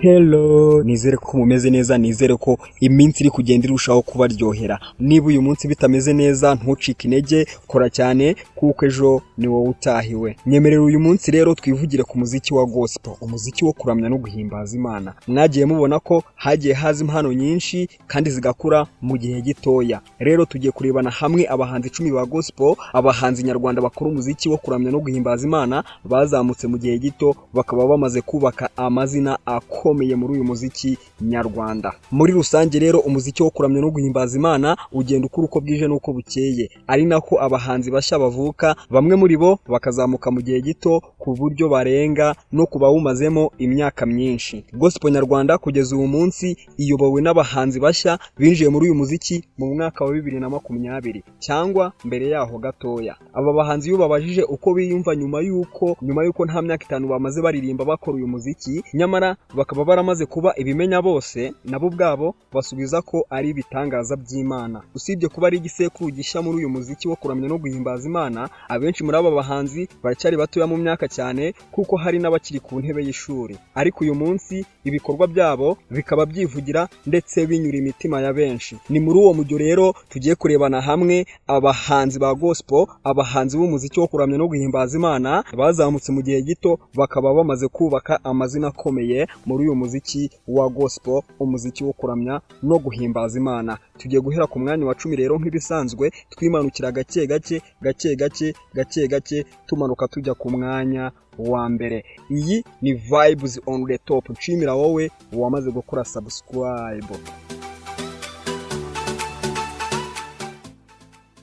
Hello, nizere ko mumeze neza, nizere ko iminsi iri kugenda irushaho kubaryohera. Niba uyu munsi bitameze neza, ntucike intege, kora cyane kuko ejo ni wowe utahiwe. Nyemerera uyu munsi rero twivugire ku muziki wa gospel, umuziki wo kuramya no guhimbaza Imana. Mwagiye mubona ko hagiye haza impano nyinshi kandi zigakura mu gihe gitoya. Rero tugiye kurebana hamwe abahanzi 10 ba gospel, abahanzi nyarwanda bakora umuziki wo kuramya no guhimbaza Imana, bazamutse mu gihe gito bakaba bamaze kubaka amazina akomeye muri uyu muziki nyarwanda. Muri rusange rero, umuziki wo kuramya no guhimbaza Imana ugenda ukura uko bwije n'uko bukeye, ari nako abahanzi bashya bavuka, bamwe muri bo bakazamuka mu gihe gito ku buryo barenga no ku bawumazemo imyaka myinshi. Gospel nyarwanda kugeza uyu munsi iyobowe n'abahanzi bashya binjiye muri uyu muziki mu mwaka wa 2020 cyangwa mbere yaho gatoya. Aba bahanzi iyo babajije uko biyumva nyuma y'uko nta myaka 5 bamaze baririmba bakora uyu muziki, nyamara bakaba baramaze kuba ibimenya bose, nabo ubwabo basubiza ko ari ibitangaza by'Imana. Usibye kuba ari igisekuru gishya muri uyu muziki wo kuramya no guhimbaza Imana, abenshi muri aba bahanzi baracyari batoya mu myaka cyane, kuko hari n'abakiri ku ntebe y'ishuri. Ariko uyu munsi ibikorwa byabo bikaba byivugira ndetse binyura imitima ya benshi. Ni muri uwo mujyo rero tugiye kurebana hamwe abahanzi ba gospel, abahanzi b'umuziki wo kuramya no guhimbaza Imana bazamutse mu gihe gito bakaba bamaze kubaka amazina akomeye muri uyu muziki wa gospel, umuziki wo kuramya no guhimbaza Imana. Tugiye guhera ku mwanya wa 10 rero nk'ibisanzwe, twimanukira gake gake, gake gake, gake gake, tumanuka tujya ku mwanya wa mbere. Iyi ni Vibes on the Top. Nshimira wowe wamaze gukora subscribe.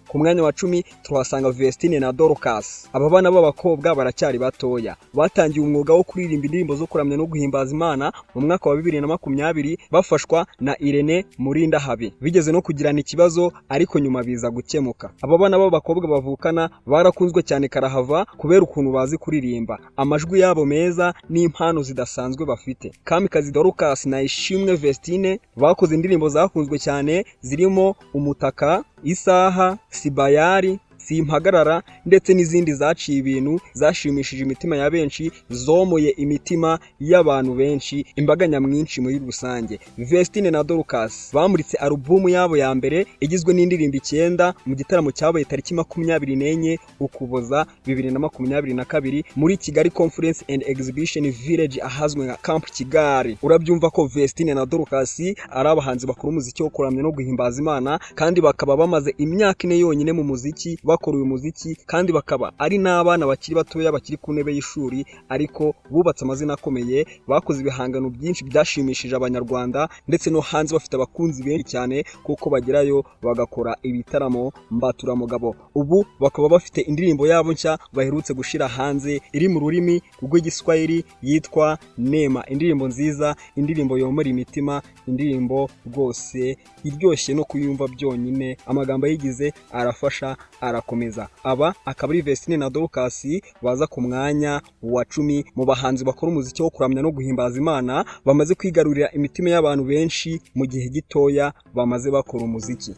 Ku mwanya wa 10 tuhasanga Vestine na Dorcas. Aba bana b'abakobwa baracyari batoya, batangiye umwuga wo kuririmba indirimbo zo kuramya no guhimbaza Imana mu mwaka wa 2020 bafashwa na Irene Murindahabi. Bigeze no kugirana ikibazo, ariko nyuma biza gukemuka. Aba bana b'abakobwa bavukana barakunzwe cyane karahava kubera ukuntu bazi kuririmba, amajwi yabo meza n'impano zidasanzwe bafite. Kamikazi Dorcas na Ishimwe Vestine bakoze indirimbo zakunzwe cyane zirimo Umutaka, Isaha, Sibayari, Simpagarara ndetse n'izindi zaciye ibintu, zashimishije imitima ya benshi, zomoye imitima y'abantu benshi, imbaga nyamwinshi muri rusange. Vestine na Dorcas bamuritse alubumu yabo ya mbere igizwe n'indirimbo 9 mu gitaramo cyabaye tariki 24 Ukuboza 2022 muri Kigali Conference and Exhibition Village, ahazwi nka Camp Kigali. Urabyumva ko Vestine na Dorcas ari abahanzi bakora umuziki wo kuramya no guhimbaza Imana, kandi bakaba bamaze imyaka 4 yonyine mu muziki, bakora uyu muziki, kandi bakaba ari n'abana bakiri batoya bakiri ku ntebe y'ishuri, ariko bubatse amazina akomeye, bakoze ibihangano byinshi byashimishije Abanyarwanda ndetse no hanze bafite abakunzi benshi cyane, kuko bagerayo bagakora ibitaramo mbaturamugabo. Ubu bakaba bafite indirimbo yabo nshya baherutse gushyira hanze iri mu rurimi rw'Igiswahili yitwa Nema, indirimbo nziza, indirimbo yomora imitima, indirimbo rwose iryoshye no kuyumva byonyine, amagambo ayigize arafasha, arakomeza. Aba akaba ari Vestine na Dorcas baza ku mwanya wa 10 mu bahanzi bakora umuziki wo kuramya no guhimbaza Imana bamaze kwigarurira imitima y'abantu benshi mu gihe gitoya bamaze bakora umuziki.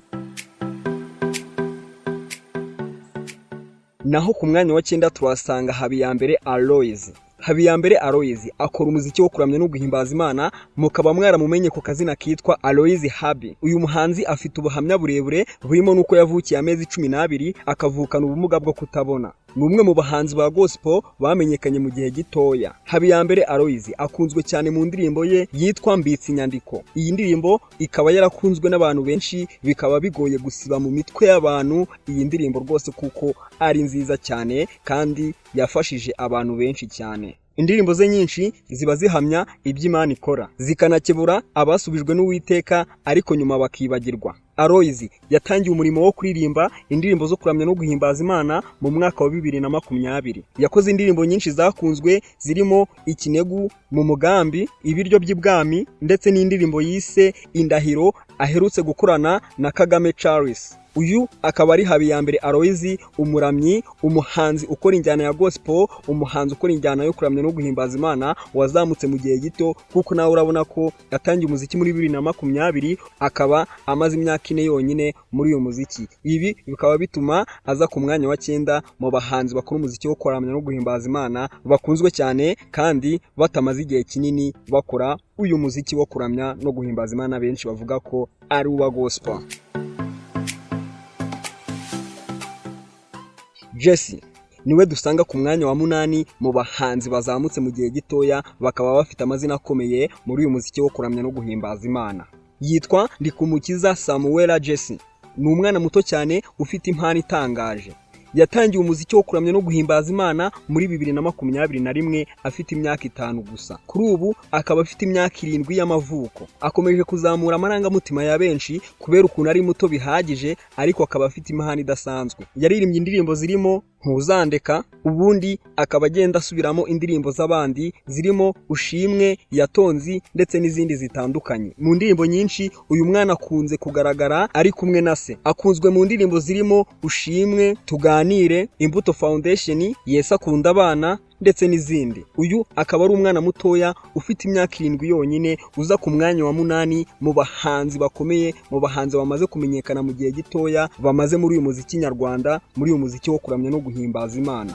Naho ku mwanya wa 9 turasanga Habiyambere Aloys. Habiyambere Aloys akora umuziki wo kuramya no guhimbaza Imana, mukaba mwaramumenye ku kazina kitwa Aloys Habi. Uyu muhanzi afite ubuhamya burebure burimo n'uko yavukiye amezi 12 akavukana ubumuga bwo kutabona. Ni umwe mu bahanzi ba gospel bamenyekanye mu gihe gitoya. Habiyambere Aloys akunzwe cyane mu ndirimbo ye yitwa Mbitse Inyandiko. Iyi ndirimbo ikaba yarakunzwe n'abantu benshi, bikaba bigoye gusiba mu mitwe y'abantu iyi ndirimbo rwose, kuko ari nziza cyane kandi yafashije abantu benshi cyane. Indirimbo ze nyinshi ziba zihamya ibyo Imana ikora, zikanakebura abasubijwe n'Uwiteka ariko nyuma bakibagirwa. Aloys yatangiye umurimo wo kuririmba indirimbo zo kuramya no guhimbaza Imana mu mwaka wa 2020. Yakoze indirimbo nyinshi zakunzwe zirimo Ikinegu, Mu Mugambi, Ibiryo by'Ibwami ndetse n'indirimbo yise Indahiro aherutse gukorana na Kagame Charles. Uyu akaba ari Habiyambere Aloys, umuramyi, umuhanzi ukora injyana ya gospel, umuhanzi ukora injyana yo kuramya no guhimbaza Imana, wazamutse mu gihe gito, kuko nawe urabona ko yatangiye umuziki muri 2020, akaba amaze imyaka 4 yonyine muri uyu muziki. Ibi bikaba bituma aza ku mwanya wa 9 mu bahanzi bakora umuziki wo kuramya no guhimbaza Imana bakunzwe cyane kandi batamaze igihe kinini bakora uyu muziki wo kuramya no guhimbaza Imana, benshi bavuga ko ari uwa gospel. Jesse niwe dusanga ku mwanya wa 8 mu bahanzi bazamutse mu gihe gitoya, bakaba bafite amazina akomeye muri uyu muziki wo kuramya no guhimbaza Imana. Yitwa Ndikumukiza Samuela Jesse. Ni umwana muto cyane ufite impano itangaje. Yatangiye umuziki wo kuramya no guhimbaza Imana muri 2021 afite imyaka 5 gusa. Kuri ubu akaba afite imyaka 7 y'amavuko. Akomeje kuzamura amarangamutima ya benshi kubera ukuntu ari muto bihagije, ariko akaba afite impano idasanzwe. Yaririmbye indirimbo zirimo Ntuzandeka, ubundi akaba agenda asubiramo indirimbo z'abandi zirimo Ushimwe, Yatonzi ndetse n'izindi zitandukanye. Mu ndirimbo nyinshi uyu mwana akunze kugaragara ari kumwe na se. Akunzwe mu ndirimbo zirimo Ushimwe, Tuganire, Imbuto Foundation, Yesu akunda abana ndetse n'izindi. Uyu akaba ari umwana mutoya ufite imyaka 7 yonyine, uza ku mwanya wa 8 mu bahanzi bakomeye, mu bahanzi bamaze kumenyekana mu gihe gitoya, bamaze muri uyu muziki nyarwanda, muri uyu muziki wo kuramya no guhimbaza Imana.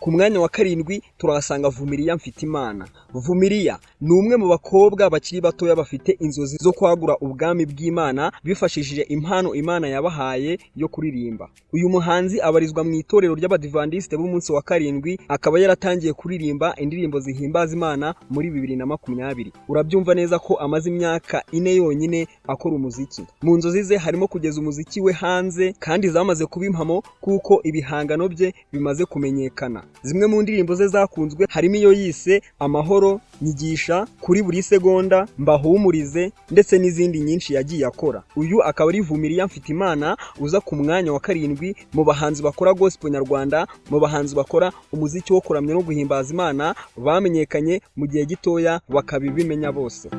Ku mwanya wa 7 turahasanga Vumilia Mfitimana. Vumilia ni umwe mu bakobwa bakiri batoya bafite inzozi zo kwagura ubwami bw'Imana bifashishije impano Imana yabahaye yo kuririmba. Uyu muhanzi abarizwa mu itorero ry'Abadivantiste b'umunsi wa 7, akaba yaratangiye kuririmba indirimbo zihimbaza Imana muri 2020. Urabyumva neza ko amaze imyaka 4 yonyine akora umuziki. Mu nzozi ze harimo kugeza umuziki we hanze, kandi zamaze kuba impamo kuko ibihangano bye bimaze kumenyekana. Zimwe mu ndirimbo ze zakunzwe harimo iyo yise Amahoro, Nyigisha, Kuri buri segonda, Mbahumurize ndetse n'izindi nyinshi yagiye akora. Uyu akaba ari Vumilia Mfitimana uza ku mwanya wa 7 mu bahanzi bakora gospel nyarwanda, mu bahanzi bakora umuziki wo kuramya no guhimbaza Imana bamenyekanye mu gihe gitoya bakabibimenya bose.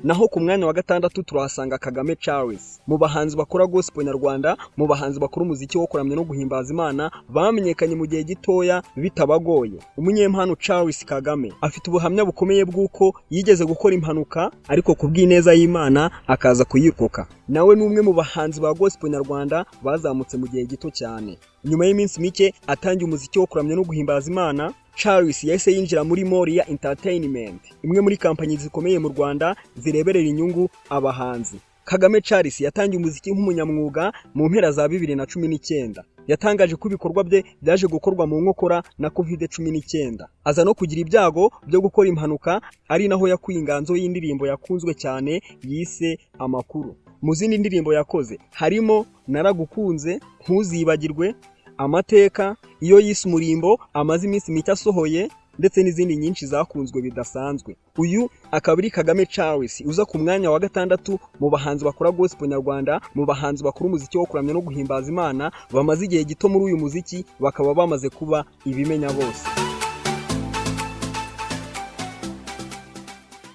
Naho ku mwanya wa 6 turahasanga Kagame Charles. Mu bahanzi bakora gospel nyarwanda, mu bahanzi bakora umuziki wo kuramya no guhimbaza Imana bamenyekanye mu gihe gitoya bitabagoye. Umunyempano Charles Kagame afite ubuhamya bukomeye bw'uko yigeze gukora impanuka, ariko ku bw'ineza y'Imana akaza kuyirokoka. Nawe ni umwe mu bahanzi ba gospel nyarwanda bazamutse mu gihe gito cyane. Nyuma y'iminsi mike atangiye umuziki wo kuramya no guhimbaza Imana, Charles yahise yinjira muri Moriah Entertainment, imwe muri kampanyi zikomeye mu Rwanda zireberera inyungu abahanzi. Kagame Charles yatangiye umuziki nk'umunyamwuga mu mpera za 2019. Yatangaje ko ibikorwa bye byaje gukorwa mu nkokora na COVID-19. Aza no kugira ibyago byo gukora impanuka, ari naho yakuye inganzo y'indirimbo yakunzwe cyane yise Amakuru. Mu zindi ndirimbo yakoze harimo Naragukunze, Ntuzibagirwe, Amateka, iyo yise Umurimbo amaze iminsi mike asohoye, ndetse n'izindi nyinshi zakunzwe bidasanzwe. Uyu akaba ari Kagame Charles uza ku mwanya wa 6 mu bahanzi bakora gospel nyarwanda, mu bahanzi bakora umuziki wo kuramya no guhimbaza Imana bamaze igihe gito muri uyu muziki, bakaba bamaze kuba ibimenya bose.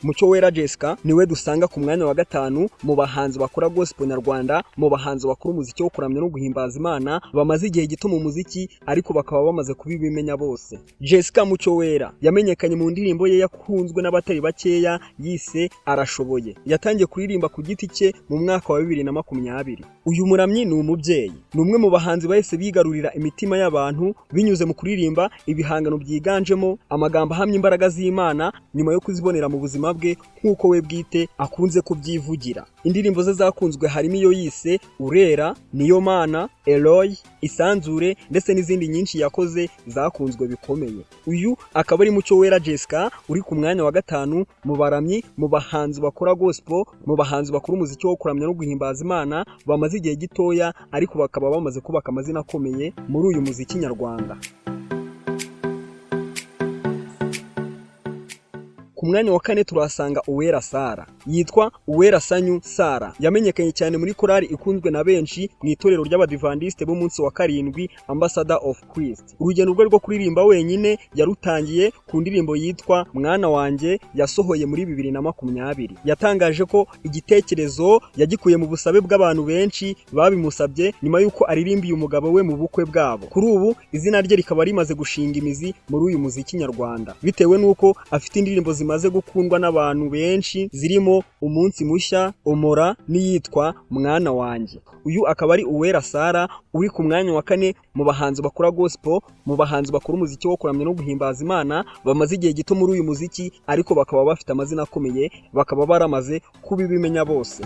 Mucyo Wera Jessica niwe dusanga ku mwanya wa 5 mu bahanzi bakora gospel nyarwanda, mu bahanzi bakora umuziki wo kuramya no guhimbaza Imana bamaze igihe gito mu muziki, ariko bakaba bamaze kubibimenya bose. Jessica Mucyo Wera yamenyekanye mu ndirimbo ye yakunzwe n'abatari bakeya yise Arashoboye. Yatangiye kuririmba ku giti cye mu mwaka wa 2020. Uyu muramyi ni umubyeyi, ni umwe mu bahanzi bahise bigarurira imitima y'abantu binyuze mu kuririmba ibihangano byiganjemo amagambo ahamya imbaraga z'Imana nyuma yo kuzibonera mu buzima bwe nk'uko we bwite akunze kubyivugira. Indirimbo ze zakunzwe harimo iyo yise Urera, Niyo Mana, Eloy, Isanzure ndetse n'izindi nyinshi yakoze zakunzwe bikomeye. Uyu akaba ari Mucyo Wera Jessica uri ku mwanya wa 5 mu baramyi, mu bahanzi bakora gospel, mu bahanzi bakora umuziki wo kuramya no guhimbaza Imana bamaze igihe gitoya, ariko bakaba bamaze kubaka amazina akomeye muri uyu muziki nyarwanda. Ku mwanya wa kane turahasanga Uwera Sara. Yitwa Uwera Sanyu Sara. Yamenyekanye cyane muri korali ikunzwe na benshi mu itorero ry'Abadivandiste b'umunsi wa karindwi, Ambassador of Christ. Urugendo rwe rwo kuririmba wenyine yarutangiye ku ndirimbo yitwa Mwana Wanjye yasohoye muri 2020. Yatangaje ko igitekerezo yagikuye mu busabe bw'abantu benshi babimusabye nyuma y'uko aririmbiye umugabo we mu bukwe bwabo. Kuri ubu izina rye rikaba rimaze gushinga imizi muri uyu muziki nyarwanda, bitewe n'uko afite indirimbo zimaze gukundwa n'abantu benshi zirimo Umunsi Mushya, Omora n'iyitwa Mwana Wanjye. Uyu akaba ari Uwera Sara uri ku mwanya wa kane mu bahanzi bakora gospel, mu bahanzi bakora umuziki wo kuramya no guhimbaza Imana, bamaze igihe gito muri uyu muziki ariko bakaba bafite amazina akomeye, bakaba baramaze kubibimenya bose.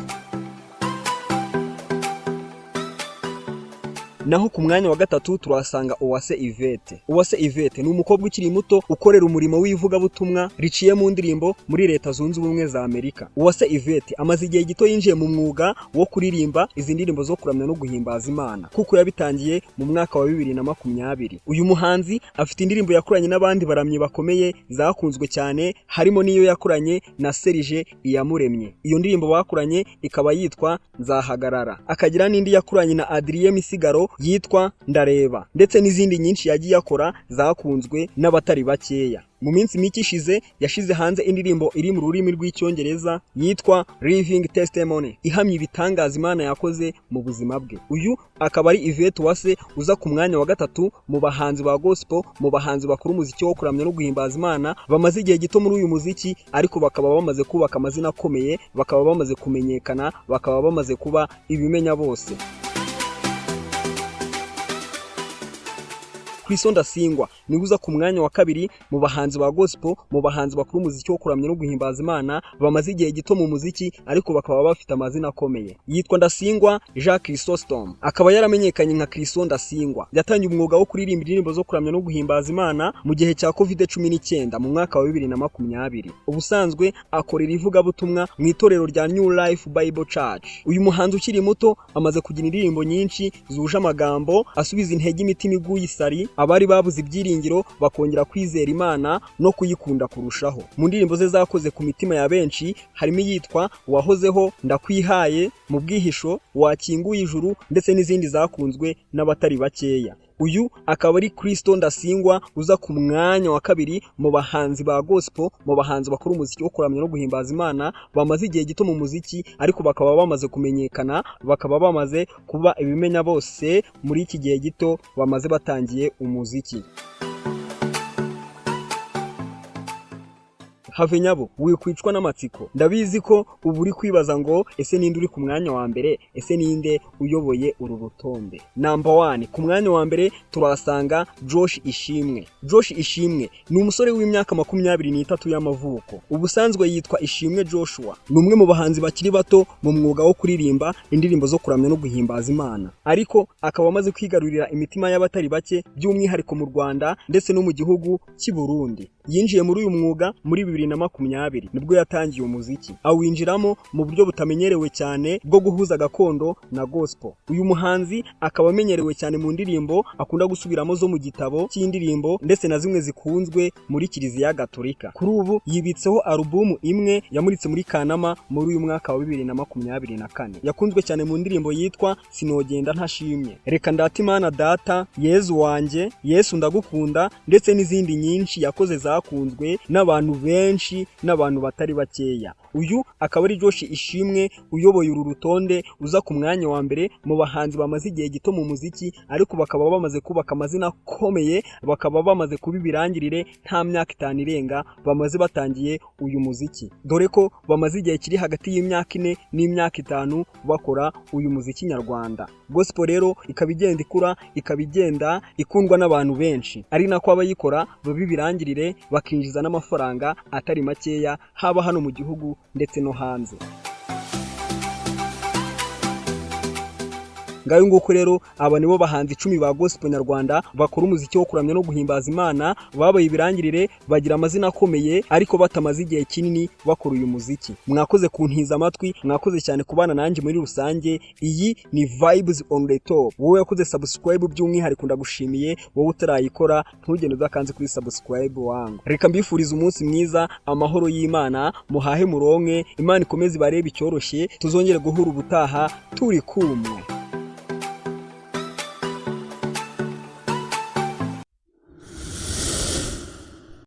Naho ku mwanya wa gatatu turahasanga Uwase Yvette. Uwase Yvette ni umukobwa ukiri muto ukorera umurimo w'ivugabutumwa riciye mu ndirimbo muri Leta Zunze Ubumwe za Amerika. Uwase Yvette amaze igihe gito yinjiye mu mwuga wo kuririmba izi ndirimbo zo kuramya no guhimbaza Imana, kuko yabitangiye mu mwaka wa 2020. Uyu muhanzi afite indirimbo yakoranye n'abandi baramyi bakomeye zakunzwe cyane, harimo n'iyo yakoranye na Serge Iyamuremye. Iyo ndirimbo bakoranye ikaba yitwa Nzahagarara. Akagira n'indi yakoranye na Adrien Misigaro yitwa Ndareba, ndetse n'izindi nyinshi yagiye akora zakunzwe n'abatari bakeya. Mu minsi mike ishize yashize hanze indirimbo iri mu rurimi rw'Icyongereza yitwa Living Testimony, ihamya ibitangaza Imana yakoze mu buzima bwe. Uyu akaba ari Yvette Uwase uza ku mwanya wa gatatu mu bahanzi ba gospel, mu bahanzi bakora umuziki wo kuramya no guhimbaza Imana, bamaze igihe gito muri uyu muziki ariko bakaba bamaze kubaka amazina akomeye, bakaba bamaze kumenyekana, bakaba bamaze kuba ibimenya bose. Chryso Ndasingwa niwe uza ku mwanya wa kabiri mu bahanzi ba gospel, mu bahanzi bakora umuziki wo kuramya no guhimbaza Imana, bamaze igihe gito mu muziki ariko bakaba bafite amazina akomeye. Yitwa Ndasingwa Jean Chrysostome, akaba yaramenyekanye nka Chryso Ndasingwa. Yatangiye umwuga wo kuririmba indirimbo zo kuramya no guhimbaza Imana mu gihe cya Covid-19 mu mwaka wa 2020. Ubusanzwe akorera ivugabutumwa mu itorero rya New Life Bible Church. Uyu muhanzi ukiri muto amaze kugira indirimbo nyinshi zuje amagambo asubiza intege imitima iguye isari, abari babuze ibyiringiro bakongera kwizera Imana no kuyikunda kurushaho. Mu ndirimbo ze zakoze ku mitima ya benshi harimo iyitwa Wahozeho, Ndakwihaye, Mu Bwihisho, Wakinguye Ijuru, ndetse n'izindi zakunzwe n'abatari bakeya. Uyu akaba ari Chryso Ndasingwa uza ku mwanya wa kabiri mu bahanzi ba gospel, mu bahanzi bakora umuziki wo kuramya no guhimbaza Imana, bamaze igihe gito mu muziki ariko bakaba bamaze kumenyekana, bakaba bamaze kuba ibimenya bose muri iki gihe gito bamaze batangiye umuziki. Have nyabo, wikwicwa n'amatsiko. Ndabizi ko ubu uri kwibaza ngo ese ninde uri ku mwanya wa mbere, ese ninde uyoboye uru rutonde. Number 1, ku mwanya wa mbere turahasanga Josh Ishimwe. Josh Ishimwe ni umusore w'imyaka 23 y'amavuko. Ubusanzwe yitwa Ishimwe Joshua. Ni umwe mu bahanzi bakiri bato mu mwuga wo kuririmba indirimbo zo kuramya no guhimbaza Imana, ariko akaba amaze kwigarurira imitima y'abatari bake, by'umwihariko mu Rwanda ndetse no mu gihugu cy'i Burundi. Yinjiye muri uyu mwuga muri 2020 nibwo yatangiye umuziki, awinjiramo mu buryo butamenyerewe cyane bwo guhuza gakondo na gospel. Uyu muhanzi akaba amenyerewe cyane mu ndirimbo akunda gusubiramo zo mu gitabo cy'indirimbo ndetse na zimwe zikunzwe muri Kiliziya Gatolika. Kuri ubu yibitseho alubumu imwe yamuritse muri Kanama muri uyu mwaka wa 2024. Yakunzwe cyane mu ndirimbo yitwa Sinogenda Ntashimye, Reka Ndate Imana Data, Yezu Wanjye, Yesu Ndagukunda, ndetse n'izindi nyinshi yakoze zakunzwe n'abantu benshi n'abantu batari bakeya. Uyu akaba ari Josh Ishimwe uyoboye uru rutonde, uza ku mwanya wa mbere mu bahanzi bamaze igihe gito mu muziki ariko bakaba bamaze kubaka amazina akomeye, bakaba bamaze kuba ibirangirire nta myaka 5 irenga bamaze batangiye uyu muziki, dore ko bamaze igihe kiri hagati y'imyaka 4 n'imyaka 5 bakora uyu muziki nyarwanda. Gospel rero ikaba igenda ikura, ikaba igenda ikundwa n'abantu benshi, ari nako abayikora baba ibirangirire bakinjiza n'amafaranga atari makeya, haba hano mu gihugu ndetse no hanze. Ngayo nguko rero, aba nibo bahanzi 10 ba gospel nyarwanda bakora umuziki wo kuramya no guhimbaza Imana, babaye ibirangirire, bagira amazina akomeye, ariko batamaze igihe kinini bakora uyu muziki. Mwakoze kuntiza amatwi, mwakoze cyane kubana nanjye muri rusange. Iyi ni Vibes on the Top. Wowe wakoze subscribe by'umwihariko ndagushimiye, wowe utarayikora ntugende udakanze kuri subscribe wangu. Reka mbifurize umunsi mwiza, amahoro y'Imana, muhahe muronke, Imana ikomeze ibarebe icyoroshye, tuzongere guhura ubutaha turi kumwe.